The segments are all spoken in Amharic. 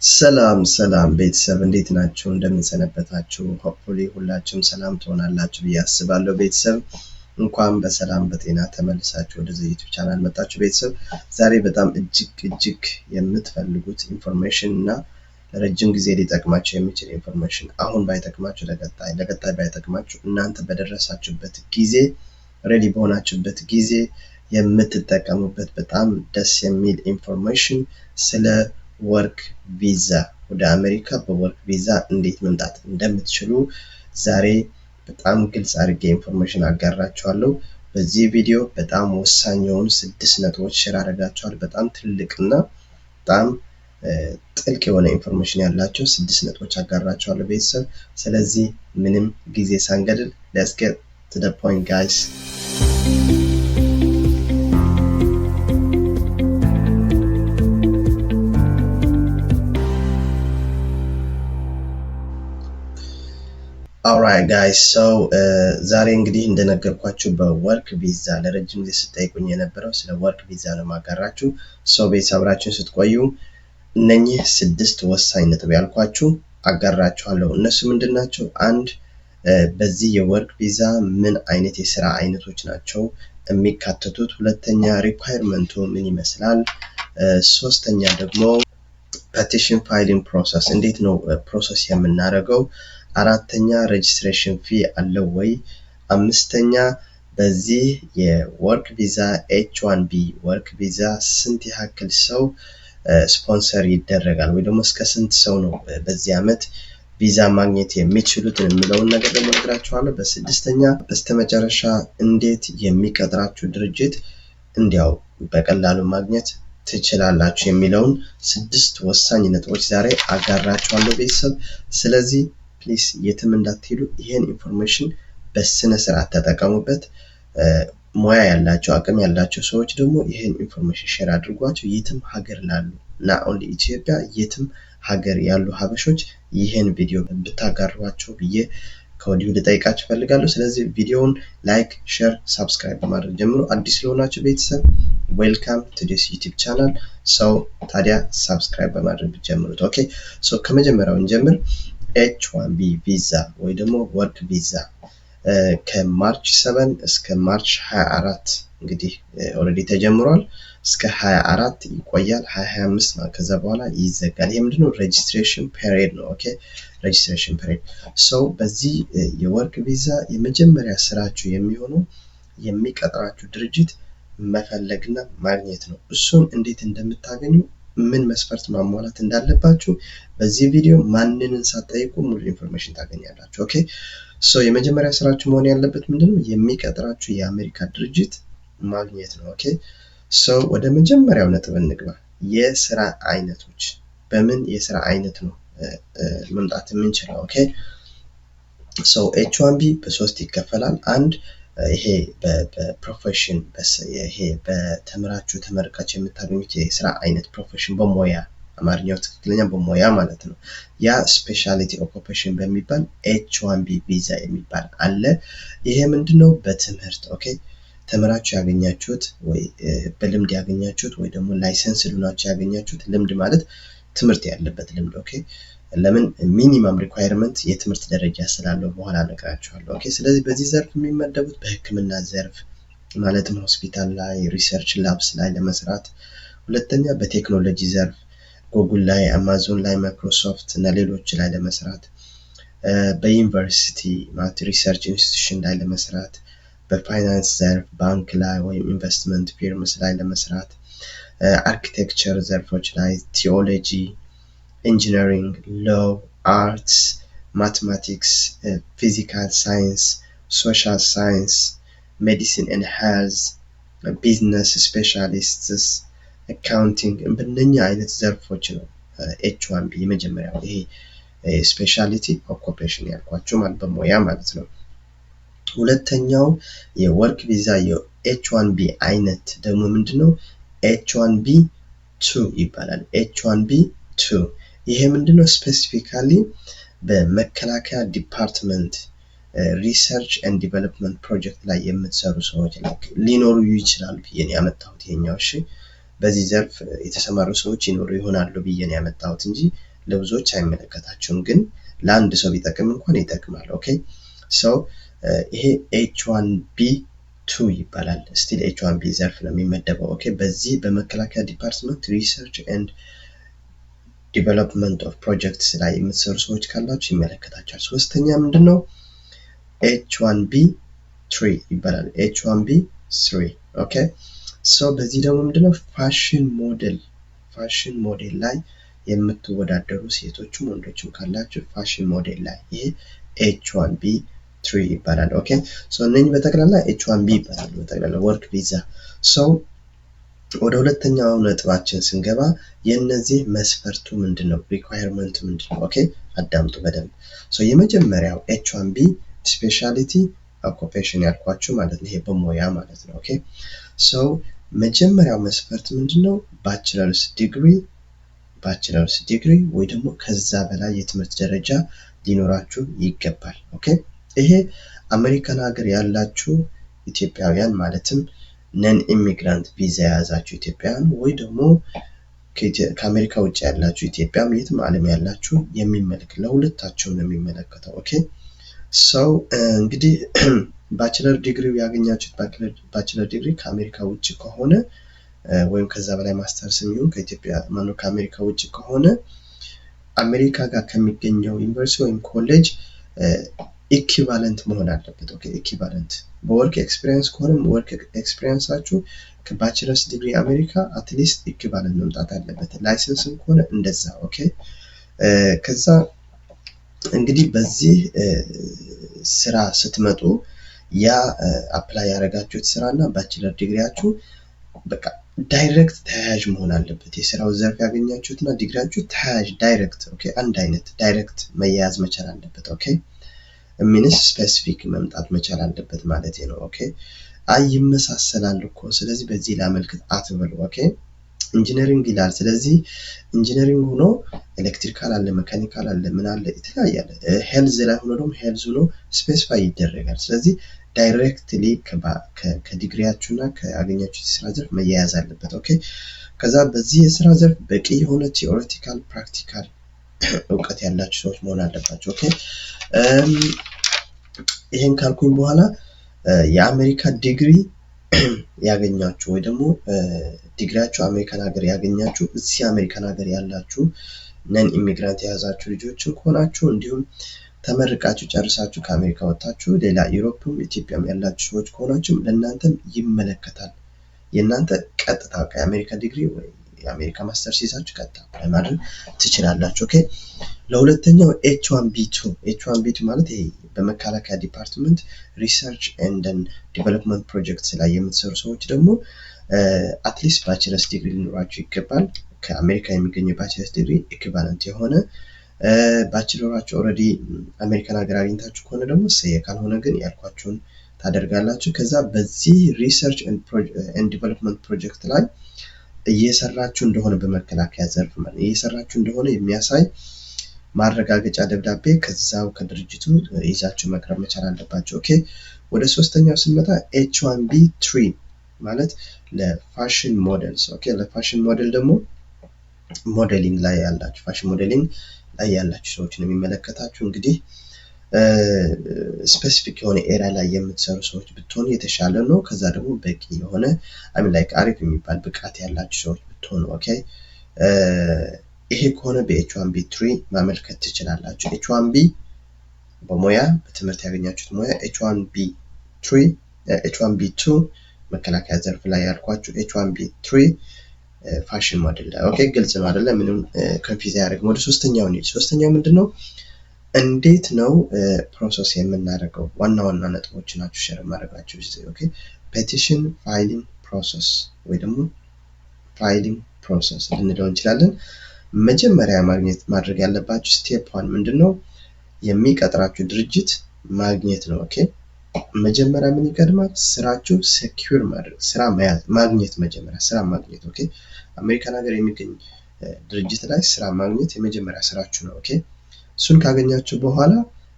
ሰላም ሰላም ቤተሰብ፣ እንዴት ናችሁ? እንደምን ሰነበታችሁ? Hopefully ሁላችሁም ሰላም ትሆናላችሁ ብዬ አስባለሁ። ቤተሰብ፣ እንኳን በሰላም በጤና ተመልሳችሁ ወደዚህ YouTube channel መጣችሁ። ቤተሰብ፣ ዛሬ በጣም እጅግ እጅግ የምትፈልጉት information እና ለረጅም ጊዜ ሊጠቅማችሁ የሚችል information፣ አሁን ባይጠቅማችሁ ለቀጣይ፣ ለቀጣይ ባይጠቅማችሁ እናንተ በደረሳችሁበት ጊዜ፣ ready በሆናችሁበት ጊዜ የምትጠቀሙበት በጣም ደስ የሚል information ስለ work visa፣ ወደ አሜሪካ በ work visa እንዴት መምጣት እንደምትችሉ ዛሬ በጣም ግልጽ አድርጌ information አጋራችኋለሁ። በዚህ ቪዲዮ በጣም ወሳኝ የሆኑ ስድስት ነጥቦች share አደርጋችኋለሁ። በጣም ትልቅና በጣም ጥልቅ የሆነ information ያላቸው ስድስት ነጥቦች አጋራችኋለሁ ቤተሰብ። ስለዚህ ምንም ጊዜ ሳንገድል let's get to the point, guys. Alright guys, so ዛሬ እንግዲህ እንደነገርኳችሁ በ work visa፣ ለረጅም ጊዜ ስትጠይቁኝ የነበረው ስለ work visa ነው ማጋራችሁ። So ቤተሰብ፣ አብራችሁን ስትቆዩ እነኚህ ስድስት ወሳኝ ነጥብ ያልኳችሁ አጋራችኋለሁ። እነሱ ምንድን ናቸው? አንድ፣ በዚህ የ work visa ምን አይነት የስራ አይነቶች ናቸው የሚካተቱት? ሁለተኛ፣ requirement ኡ ምን ይመስላል? ሶስተኛ ደግሞ petition filing process፣ እንዴት ነው process የምናደርገው? አራተኛ፣ registration fee አለው ወይ? አምስተኛ፣ በዚህ የ work visa H-1B work visa ስንት ያክል ሰው ስፖንሰር ይደረጋል ወይ ደግሞ እስከ ስንት ሰው ነው በዚህ ዓመት ቪዛ ማግኘት የሚችሉት የሚለውን ነገር ደግሞ እነግራችኋለሁ። በስድስተኛ በስተመጨረሻ እንዴት የሚቀጥራችሁ ድርጅት እንዲያው በቀላሉ ማግኘት ትችላላችሁ የሚለውን ስድስት ወሳኝ ነጥቦች ዛሬ አጋራችኋለሁ ቤተሰብ። ስለዚህ please የትም እንዳትሄዱ፣ ይህን information በስነ ስርዓት ተጠቀሙበት። ሙያ ያላቸው፣ አቅም ያላቸው ሰዎች ደግሞ ይህን information share አድርጓቸው። የትም ሀገር ላሉ፣ not only ኢትዮጵያ፣ የትም ሀገር ያሉ ሀበሾች ይህን ቪዲዮ ብታጋሯቸው ብዬ ከወዲሁ ልጠይቃችሁ እፈልጋለሁ። ስለዚህ ቪዲዮውን like፣ share፣ subscribe በማድረግ ጀምሮ አዲስ ለሆናችሁ ቤተሰብ welcome to this YouTube channel። So ታዲያ subscribe በማድረግ ብትጀምሩት። Okay, so ከመጀመሪያው እንጀምር። H-1B visa ወይ ደግሞ work visa ከ March 7 እስከ March 24 እንግዲህ already ተጀምሯል። እስከ 24 ይቆያል። 2025 ነው። ከዛ በኋላ ይዘጋል። ይሄ ምንድነው? Registration period ነው። Okay, registration period። So በዚህ የ work visa የመጀመሪያ ስራችሁ የሚሆነው የሚቀጥራችሁ ድርጅት መፈለግና ማግኘት ነው። እሱን እንዴት እንደምታገኙ፣ ምን መስፈርት ማሟላት እንዳለባችሁ በዚህ ቪዲዮ ማንንም ሳትጠይቁ ሙሉ information ታገኛላችሁ። Okay, so የመጀመሪያ ስራችሁ መሆን ያለበት ምንድነው? የሚቀጥራችሁ የአሜሪካ ድርጅት ማግኘት ነው። Okay, so ወደ መጀመሪያው ነጥብ እንግባ። የስራ አይነቶች፣ በምን የስራ አይነት ነው መምጣት የምንችለው? Okay, so H-1B በሶስት ይከፈላል። አንድ፣ ይሄ በ profession፣ ይሄ በተምራችሁ ተመርቃችሁ የምታገኙት የስራ አይነት profession፣ በሙያ፣ አማርኛው ትክክለኛ በሙያ ማለት ነው። ያ specialty occupation በሚባል H-1B visa የሚባል አለ። ይሄ ምንድነው? በትምህርት፣ okay፣ ተምራችሁ ያገኛችሁት ወይ በልምድ ያገኛችሁት ወይ ደግሞ license ሆናችሁ ያገኛችሁት፣ ልምድ ማለት ትምህርት ያለበት ልምድ፣ okay። ለምን minimum requirement የትምህርት ደረጃ ስላለው በኋላ እነግራችኋለሁ። Okay፣ ስለዚህ በዚህ ዘርፍ የሚመደቡት በሕክምና ዘርፍ ማለትም ሆስፒታል ላይ፣ research labs ላይ ለመስራት፣ ሁለተኛ በቴክኖሎጂ ዘርፍ ጉግል ላይ፣ አማዞን ላይ፣ ማይክሮሶፍት እና ሌሎች ላይ ለመስራት፣ በዩኒቨርሲቲ ማለት research institution ላይ ለመስራት፣ በፋይናንስ ዘርፍ ባንክ ላይ ወይም investment firms ላይ ለመስራት፣ architecture ዘርፎች ላይ፣ theology፣ engineering፣ law፣ arts፣ mathematics፣ physical science፣ social science፣ medicine and health፣ business specialists፣ accounting፣ በእነኛ አይነት ዘርፎች ነው H-1B የመጀመሪያው ይሄ specialty occupation ያልኳችሁ ማለት በሙያ ማለት ነው። ሁለተኛው የ work visa የ H-1B አይነት ደግሞ ምንድነው? H-1B 2 ይባላል። H-1B 2 ይሄ ምንድነው? Specifically በመከላከያ department research and development project ላይ የምትሰሩ ሰዎች ሊኖሩ ይችላሉ ብዬ ነው ያመጣሁት ይሄኛው። እሺ፣ በዚህ ዘርፍ የተሰማሩ ሰዎች ይኖሩ ይሆናሉ ብዬ ነው ያመጣሁት እንጂ ለብዙዎች አይመለከታችሁም፣ ግን ለአንድ ሰው ቢጠቅም እንኳን ይጠቅማል። Okay, so ይሄ H1B 2 ይባላል። Still H1B ዘርፍ ነው የሚመደበው። Okay, በዚህ በመከላከያ department research and development of projects ላይ የምትሰሩ ሰዎች ካላችሁ ይመለከታችኋል። ሶስተኛ ምንድን ነው? H1B 3 ይባላል። H1B 3, okay። So በዚህ ደግሞ ምንድነው? Fashion model ላይ የምትወዳደሩ ሴቶችም ወንዶችም ካላችሁ fashion model ላይ ይሄ H1B 3 ይባላል። Okay, so እነኚህ በጠቅላላ H1B ይባላሉ። በጠቅላላ work visa። So ወደ ሁለተኛው ነጥባችን ስንገባ የእነዚህ መስፈርቱ ምንድን ነው? Requirement ኡ ምንድን ነው? Okay, አዳምጡ በደንብ። So የመጀመሪያው H1B specialty occupation ያልኳችሁ ማለት ነው። ይሄ በሙያ ማለት ነው። Okay, so መጀመሪያው መስፈርት ምንድን ነው? Bachelor's degree ወይ ደግሞ ከዛ በላይ የትምህርት ደረጃ ሊኖራችሁ ይገባል። Okay, ይሄ አሜሪካን ሀገር ያላችሁ ኢትዮጵያውያን፣ ማለትም non immigrant visa የያዛችሁ ኢትዮጵያውያን ወይ ደግሞ ከአሜሪካ ውጭ ያላችሁ ኢትዮጵያም የትም ዓለም ያላችሁ የሚመለከት፣ ለሁለታቸው ነው የሚመለከተው። Okay, so እንግዲህ bachelor degree ው ያገኛችሁት bachelor degree ከአሜሪካ ውጭ ከሆነ ወይም ከዛ በላይ ማስተርስ የሚሆን ከኢትዮጵያ፣ ማነው፣ ከአሜሪካ ውጭ ከሆነ አሜሪካ ጋር ከሚገኘው ዩኒቨርሲቲ ወይም ኮሌጅ equivalent መሆን አለበት። Okay, equivalent በ work experience ከሆነም work experience ኣችሁ ከ bachelor's degree አሜሪካ at least equivalent መምጣት አለበት። License ም ከሆነ እንደዛ። Okay, ከዛ እንግዲህ በዚህ ስራ ስትመጡ ያ apply ያደረጋችሁት ስራ እና bachelor degree ያችሁ በቃ direct ተያያዥ መሆን አለበት። የስራው ዘርፍ ያገኛችሁትና ዲግሪያችሁ ተያያዥ direct፣ okay፣ አንድ አይነት direct መያያዝ መቻል አለበት። Okay, means specific መምጣት መቻል አለበት ማለት ነው። Okay, አይ ይመሳሰላል እኮ፣ ስለዚህ በዚህ ላመልክት አትበሉ። Okay, engineering ይላል። ስለዚህ engineering ሆኖ electrical አለ፣ mechanical አለ፣ ምን አለ፣ የተለያየ አለ። Health ላይ ሆኖ ደግሞ health ሆኖ specify ይደረጋል። ስለዚህ directly ከዲግሪያችሁ እና ከአገኛችሁት የስራ ዘርፍ መያያዝ አለበት። Okay, ከዛ በዚህ የስራ ዘርፍ በቂ የሆነ theoretical፣ practical እውቀት ያላችሁ ሰዎች መሆን አለባቸው። Okay, ይሄን ካልኩኝ በኋላ የአሜሪካ ዲግሪ ያገኛችሁ ወይ ደግሞ ዲግሪያችሁ አሜሪካን ሀገር ያገኛችሁ፣ እዚህ አሜሪካን ሀገር ያላችሁ non immigrant የያዛችሁ ልጆችን ከሆናችሁ፣ እንዲሁም ተመርቃችሁ ጨርሳችሁ ከአሜሪካ ወጥታችሁ ሌላ Europe ም ኢትዮጵያም ያላችሁ ሰዎች ከሆናችሁ ለእናንተም ይመለከታል። የእናንተ ቀጥታ የአሜሪካ ዲግሪ ወይ የአሜሪካ ማስተርስ ይዛችሁ ቀጥታ apply ማድረግ ትችላላችሁ። Okay, ለሁለተኛው H1B 2። H1B 2 ማለት ይሄ በመከላከያ department research and development project ላይ የምትሰሩ ሰዎች ደግሞ at least bachelor's degree ሊኖራችሁ ይገባል። ከአሜሪካ የሚገኘው bachelor's degree equivalent የሆነ፣ bachelor ኣችሁ already አሜሪካን ሀገር አግኝታችሁ ከሆነ ደግሞ እሰየ፣ ካልሆነ ግን ያልኳችሁን ታደርጋላችሁ። ከዛ በዚህ research and development project ላይ እየሰራችሁ እንደሆነ፣ በመከላከያ ዘርፍ ማለት እየሰራችሁ እንደሆነ የሚያሳይ ማረጋገጫ ደብዳቤ ከዛው ከድርጅቱ ይዛችሁ መቅረብ መቻል አለባችሁ። Okay, ወደ ሶስተኛው ስንመጣ H1B 3 ማለት ለ fashion models። Okay, ለ fashion model ደግሞ modeling ላይ ያላችሁ፣ fashion modeling ላይ ያላችሁ ሰዎችን የሚመለከታችሁ፣ እንግዲህ specific የሆነ area ላይ የምትሰሩ ሰዎች ብትሆኑ የተሻለ ነው። ከዛ ደግሞ በቂ የሆነ፣ I mean, like አሪፍ የሚባል ብቃት ያላችሁ ሰዎች ብትሆኑ፣ okay፣ ይሄ ከሆነ በ H1B 3 ማመልከት ትችላላችሁ። H1B በሙያ፣ በትምህርት ያገኛችሁት ሙያ፣ H1B 3፣ H1B 2 መከላከያ ዘርፍ ላይ ያልኳችሁ፣ H1B 3 fashion model ላይ። Okay, ግልጽ ነው አይደለ? ምንም confuse አያደርግም። ወደ ሶስተኛው እንሂድ። ሶስተኛው ምንድን ነው? እንዴት ነው process የምናደርገው? ዋና ዋና ነጥቦች ናቸው share የማደርጋቸው። Okay, petition filing process ወይ ደግሞ filing process ልንለው እንችላለን። መጀመሪያ ማግኘት ማድረግ ያለባችሁ step one ምንድን ነው? የሚቀጥራችሁ ድርጅት ማግኘት ነው። Okay, መጀመሪያ ምን ይቀድማል? ስራችሁ secure ማድረግ፣ ስራ መያዝ፣ ማግኘት፣ መጀመሪያ ስራ ማግኘት። Okay, አሜሪካን ሀገር የሚገኝ ድርጅት ላይ ስራ ማግኘት የመጀመሪያ ስራችሁ ነው። Okay, እሱን ካገኛችሁ በኋላ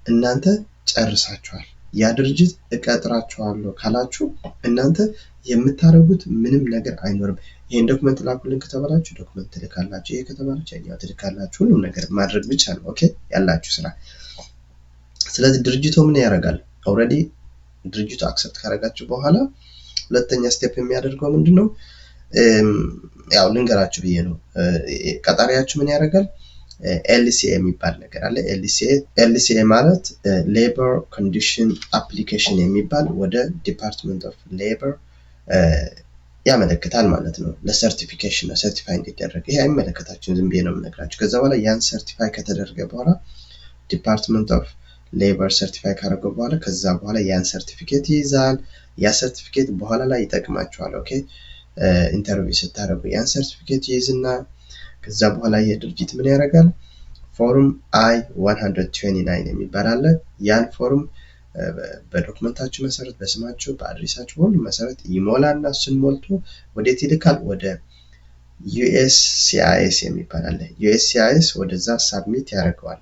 እናንተ ጨርሳችኋል። ያ ድርጅት እቀጥራችኋለሁ ካላችሁ እናንተ የምታደርጉት ምንም ነገር አይኖርም። ይህን ይህን document ላኩልን ከተባላችሁ document ትልካላችሁ። ይሄ ከተባላችሁ ያኛው ትልካላችሁ። ሁሉም ነገር ማድረግ ብቻ ነው okay ያላችሁ ስራ። ስለዚህ ድርጅቱ ምን ያደርጋል? Already ድርጅቱ accept ካደረጋችሁ በኋላ ሁለተኛ step የሚያደርገው ምንድን ነው? ያው ልንገራችሁ ብዬ ነው። ቀጣሪያችሁ ምን ያደርጋል? LCA የሚባል ነገር አለ። LCA ማለት labor condition application የሚባል ወደ Department of Labor ያመለክታል ማለት ነው። ለ certification ነው፣ certify እንዲደረግ። ይሄ አይመለከታችሁም፣ ዝም ብዬ ነው የምነግራችሁ። ከዛ በኋላ ያን certify ከተደረገ በኋላ፣ Department of Labor certify ካደረገው በኋላ፣ ከዛ በኋላ ያን ሰርቲፊኬት ይይዛል። ያ ሰርቲፊኬት በኋላ ላይ ይጠቅማችኋል። Okay፣ interview ስታደርጉ ያን ሰርቲፊኬት ይይዝና ከዛ በኋላ ይሄ ድርጅት ምን ያደርጋል? Form I 129 የሚባል አለ። ያን form በ document ኣችሁ መሰረት፣ በስማችሁ፣ በ address ኣችሁ ሁሉ መሰረት ይሞላና እሱን ሞልቶ ወዴት ይልካል? ወደ USCIS የሚባል አለ። USCIS ወደዛ submit ያደርገዋል።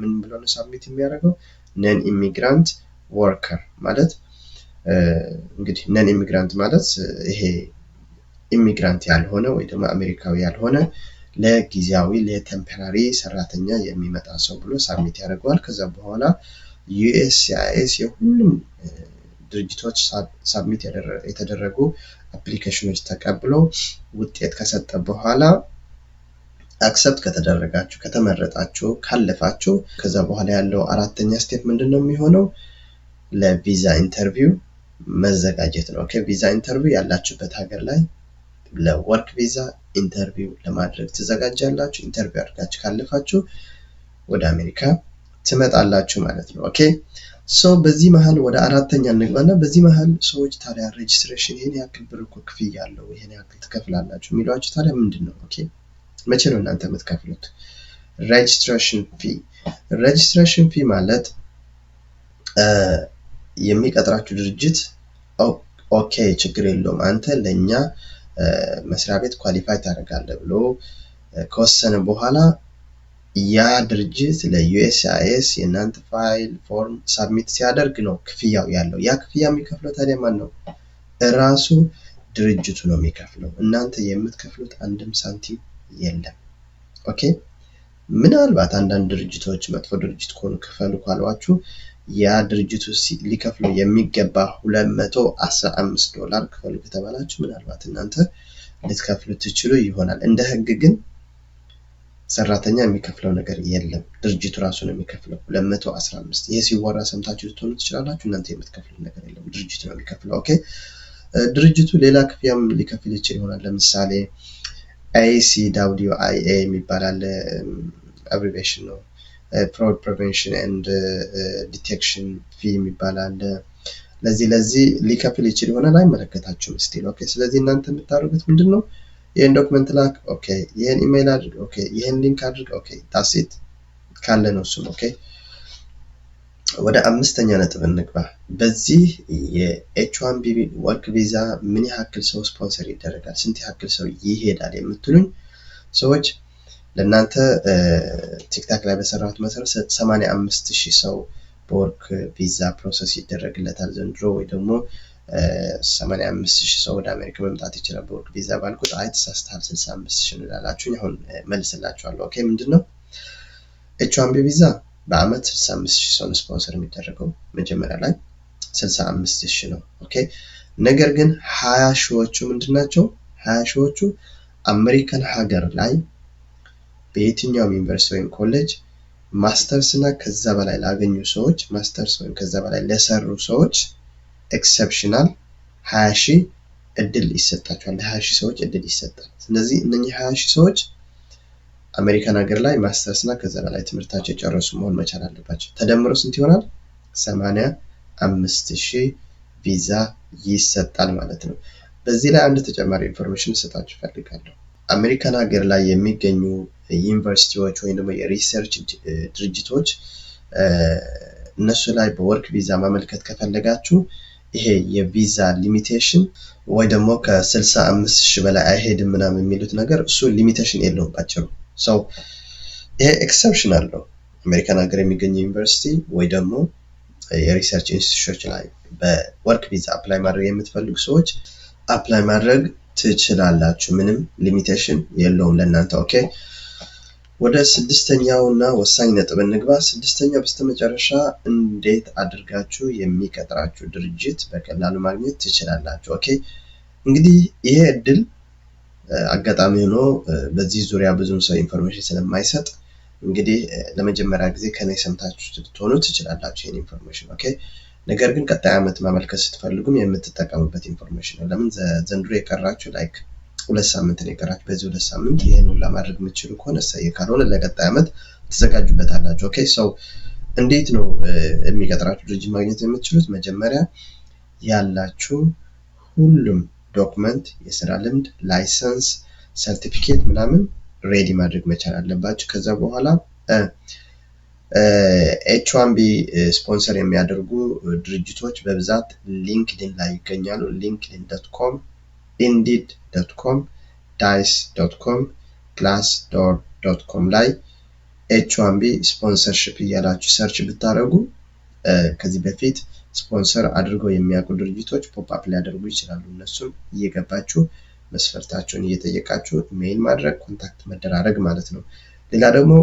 ምን ብሎ ነው submit የሚያደርገው? Non immigrant worker ማለት፣ እንግዲህ non immigrant ማለት ይሄ immigrant ያልሆነ ወይ ደግሞ አሜሪካዊ ያልሆነ፣ ለጊዜያዊ ለ temporary ሰራተኛ የሚመጣ ሰው ብሎ submit ያደርገዋል። ከዛ በኋላ USCIS የሁሉም ድርጅቶች submit የተደረጉ application ኖች ተቀብሎ ውጤት ከሰጠ በኋላ፣ accept ከተደረጋችሁ፣ ከተመረጣችሁ፣ ካለፋችሁ፣ ከዛ በኋላ ያለው አራተኛ step ምንድን ነው የሚሆነው? ለቪዛ interview መዘጋጀት ነው። Okay፣ ቪዛ interview ያላችሁበት ሀገር ላይ ለ work visa interview ለማድረግ ትዘጋጃላችሁ። Interview አድርጋችሁ ካለፋችሁ ወደ አሜሪካ ትመጣላችሁ ማለት ነው። Okay፣ so በዚህ መሀል ወደ አራተኛ እንግባና በዚህ መሀል ሰዎች ታዲያ registration ይሄን ያክል ብር እኮ ክፍያ አለው፣ ይሄን ያክል ትከፍላላችሁ የሚሏችሁ ታዲያ ምንድን ነው? Okay፣ መቼ ነው እናንተ የምትከፍሉት? Registration fee። Registration fee ማለት የሚቀጥራችሁ ድርጅት okay ችግር የለውም፣ አንተ ለእኛ መስሪያ ቤት qualify ታደርጋለህ ብሎ ከወሰነ በኋላ፣ ያ ድርጅት ለ USCIS የእናንተ file form submit ሲያደርግ ነው ክፍያው ያለው። ያ ክፍያ የሚከፍለው ታዲያ ማን ነው? እራሱ ድርጅቱ ነው የሚከፍለው። እናንተ የምትከፍሉት አንድም ሳንቲም የለም። Okay፣ ምናልባት አንዳንድ ድርጅቶች መጥፎ ድርጅት ከሆኑ ክፈሉ ካሏችሁ፣ ያ ድርጅቱ ሊከፍለው የሚገባ $215 ክፈሉ ከተባላችሁ ምናልባት እናንተ ልትከፍሉ ትችሉ ይሆናል። እንደ ህግ ግን ሰራተኛ የሚከፍለው ነገር የለም። ድርጅቱ ራሱ ነው የሚከፍለው 215። ይሄ ሲወራ ሰምታችሁ ልትሆኑ ትችላላችሁ። እናንተ የምትከፍሉት ነገር የለም። ድርጅቱ ነው የሚከፍለው። Okay፣ ድርጅቱ ሌላ ክፍያም ሊከፍል ይችል ይሆናል። ለምሳሌ ACWIA የሚባል አለ፣ abbreviation ነው። Fraud prevention and detection fee የሚባል አለ። ለዚህ ለዚህ ሊከፍል ይችል ይሆናል። አይመለከታችሁም still። Okay፣ ስለዚህ እናንተ የምታደርጉት ምንድን ነው? ይህን document ላክ፣ okay፣ ይህን ኢሜይል አድርግ፣ okay፣ ይህን link አድርግ፣ okay፣ that's it ካለ ነው እሱም። Okay፣ ወደ አምስተኛ ነጥብ እንግባ። በዚህ የ H1B work visa ምን ያክል ሰው ስፖንሰር ይደረጋል፣ ስንት ያክል ሰው ይሄዳል የምትሉኝ ሰዎች፣ ለእናንተ TikTok ላይ በሰራሁት መሰረት 85,000 ሰው በ work visa process ይደረግለታል ዘንድሮ፣ ወይ ደግሞ 85,000 ሰው ወደ አሜሪካ መምጣት ይችላል በ work visa ባልኩት፣ አይ ተሳስተሃል፣ 65,000 ነው ላላችሁኝ አሁን መልስላችኋለሁ። Okay፣ ምንድን ነው? H1B visa በአመት 65,000 ሰው ነው ስፖንሰር የሚደረገው፣ መጀመሪያ ላይ 65,000 ነው። Okay፣ ነገር ግን 20 ሺዎቹ ምንድን ናቸው? 20 ሺዎቹ አሜሪካን ሀገር ላይ በየትኛውም ዩኒቨርሲቲ ወይም ኮሌጅ ማስተርስ እና ከዛ በላይ ላገኙ ሰዎች፣ ማስተርስ ወይም ከዛ በላይ ለሰሩ ሰዎች exceptional 20,000 እድል ይሰጣቸዋል። ለ20,000 ሰዎች እድል ይሰጣል። ስለዚህ እነኚህ 20,000 ሰዎች አሜሪካን ሀገር ላይ ማስተርስ እና ከዛ በላይ ትምህርታቸው የጨረሱ መሆን መቻል አለባቸው። ተደምሮ ስንት ይሆናል? 85,000 ቪዛ ይሰጣል ማለት ነው። በዚህ ላይ አንድ ተጨማሪ information ልሰጣችሁ እፈልጋለሁ። አሜሪካን ሀገር ላይ የሚገኙ ዩኒቨርሲቲዎች ወይም ደግሞ የ research ድርጅቶች፣ እነሱ ላይ በ work visa ማመልከት ከፈለጋችሁ፣ ይሄ የቪዛ limitation ወይ ደግሞ ከ65,000 በላይ አይሄድም ምናምን የሚሉት ነገር እሱ limitation የለውም ባጭሩ። So ይሄ exceptional ነው። አሜሪካን ሀገር የሚገኙ ዩኒቨርሲቲ ወይ ደግሞ የ research institution ኖች ላይ በ work visa apply ማድረግ የምትፈልጉ ሰዎች apply ማድረግ ትችላላችሁ። ምንም limitation የለውም ለእናንተ። Okay፣ ወደ ስድስተኛው እና ወሳኝ ነጥብ እንግባ። ስድስተኛው በስተመጨረሻ እንዴት አድርጋችሁ የሚቀጥራችሁ ድርጅት በቀላሉ ማግኘት ትችላላችሁ? Okay፣ እንግዲህ ይሄ እድል አጋጣሚ ሆኖ በዚህ ዙሪያ ብዙም ሰው information ስለማይሰጥ እንግዲህ ለመጀመሪያ ጊዜ ከኔ ሰምታችሁ ልትሆኑ ትችላላችሁ ይህን information። Okay፣ ነገር ግን ቀጣይ ዓመት ማመልከት ስትፈልጉም የምትጠቀሙበት information ነው። ለምን ዘንድሮ የቀራችሁ like 2 ሳምንት ነው የቀራችሁ። በዚህ 2 ሳምንት ይህን ሁላ ማድረግ የምትችሉ ከሆነ እሰይ፣ ካልሆነ ለቀጣይ ዓመት ትዘጋጁበታላችሁ። Okay፣ so እንዴት ነው የሚቀጥራችሁ ድርጅት ማግኘት የምትችሉት? መጀመሪያ ያላችሁ ሁሉም document፣ የስራ ልምድ፣ license፣ ሰርቲፊኬት ምናምን ready ማድረግ መቻል አለባችሁ። ከዛ በኋላ H1B sponsor የሚያደርጉ ድርጅቶች በብዛት LinkedIn ላይ ይገኛሉ። LinkedIn.com፣ Indeed.com፣ Dice.com፣ Glassdoor.com ላይ H1B sponsorship እያላችሁ search ብታደርጉ ከዚህ በፊት ስፖንሰር አድርገው የሚያውቁ ድርጅቶች pop up ሊያደርጉ ይችላሉ። እነሱም እየገባችሁ መስፈርታቸውን እየጠየቃችሁ ኢሜይል ማድረግ፣ contact መደራረግ ማለት ነው። ሌላ ደግሞ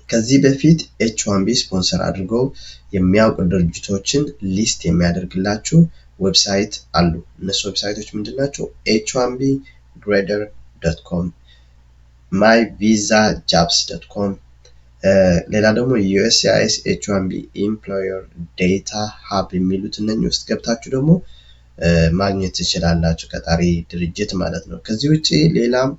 ከዚህ በፊት H1B sponsor አድርገው የሚያውቁ ድርጅቶችን list የሚያደርግላችሁ website አሉ። እነሱ website ኦች ምንድን ናቸው? H1BGrader.com፣ MyVisaJobs.com፣ ሌላ ደግሞ USCIS H1B employer data hub የሚሉት፣ እነኝህ ውስጥ ገብታችሁ ደግሞ ማግኘት ትችላላችሁ፣ ቀጣሪ ድርጅት ማለት ነው። ከዚህ ውጭ ሌላም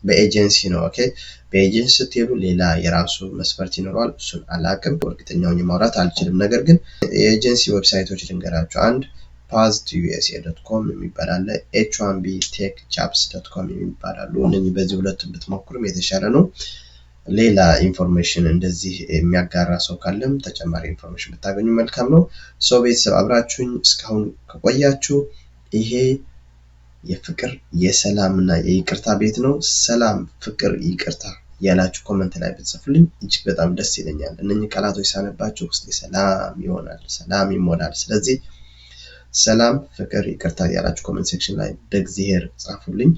በኤጀንሲ ነው። Okay፣ በ agency ስትሄዱ ሌላ የራሱ መስፈርት ይኖረዋል። እሱን አላቅም፣ እርግጠኛ ሆኜ ማውራት አልችልም። ነገር ግን የ agency website ኦች ልንገራችሁ። አንድ path2usa.com የሚባል አለ። H1BTechJobs.com የሚባል አሉ። እነኚህ በዚህ ሁለቱን ብትሞክሩም የተሻለ ነው። ሌላ information እንደዚህ የሚያጋራ ሰው ካለም ተጨማሪ information ብታገኙ መልካም ነው። So ቤተሰብ፣ አብራችሁኝ እስካሁን ከቆያችሁ ይሄ የፍቅር፣ የሰላም እና የይቅርታ ቤት ነው። ሰላም፣ ፍቅር፣ ይቅርታ እያላችሁ comment ላይ ብትጽፉልኝ እጅግ በጣም ደስ ይለኛል። እነኚህ ቃላቶች ሳነባቸው ውስጤ ሰላም ይሆናል፣ ሰላም ይሞላል። ስለዚህ ሰላም፣ ፍቅር፣ ይቅርታ እያላችሁ comment section ላይ በእግዚአብሔር ጻፉልኝ።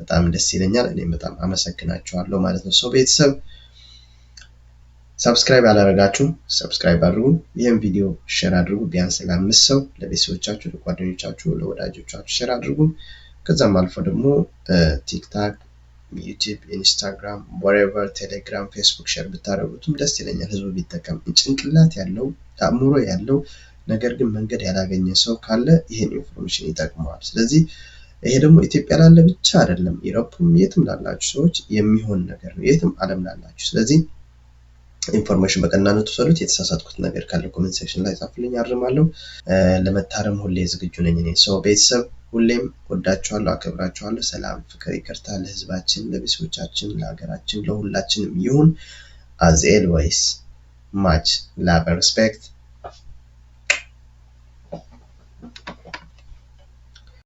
በጣም ደስ ይለኛል። እኔም በጣም አመሰግናችኋለሁ ማለት ነው። So ቤተሰብ፣ subscribe ያላደረጋችሁ subscribe አድርጉ። ይህን ቪዲዮ share አድርጉ። ቢያንስ ለአምስት ሰው፣ ለቤተሰቦቻችሁ፣ ለጓደኞቻችሁ፣ ለወዳጆቻችሁ share አድርጉ። ከዛም አልፎ ደግሞ TikTok፣ YouTube፣ Instagram፣ whatever፣ Telegram፣ Facebook share ብታደርጉትም ደስ ይለኛል። ህዝቡ ቢጠቀም፣ ጭንቅላት ያለው፣ አእምሮ ያለው ነገር ግን መንገድ ያላገኘ ሰው ካለ ይህን information ይጠቅመዋል። ስለዚህ ይሄ ደግሞ ኢትዮጵያ ላለ ብቻ አይደለም፣ Europe ም የትም ላላችሁ ሰዎች የሚሆን ነገር ነው፣ የትም ዓለም ላላችሁ። ስለዚህ information በቀናነት ውሰዱት። የተሳሳትኩት ነገር ካለ comment section ላይ ጻፉልኝ፣ አርማለሁ። ለመታረም ሁሌ ዝግጁ ነኝ እኔ። So ቤተሰብ፣ ሁሌም ወዳችኋለሁ፣ አከብራችኋለሁ። ሰላም፣ ፍቅር፣ ይቅርታ ለህዝባችን፣ ለቤተሰቦቻችን፣ ለሀገራችን፣ ለሁላችንም ይሁን። As always, much love and respect.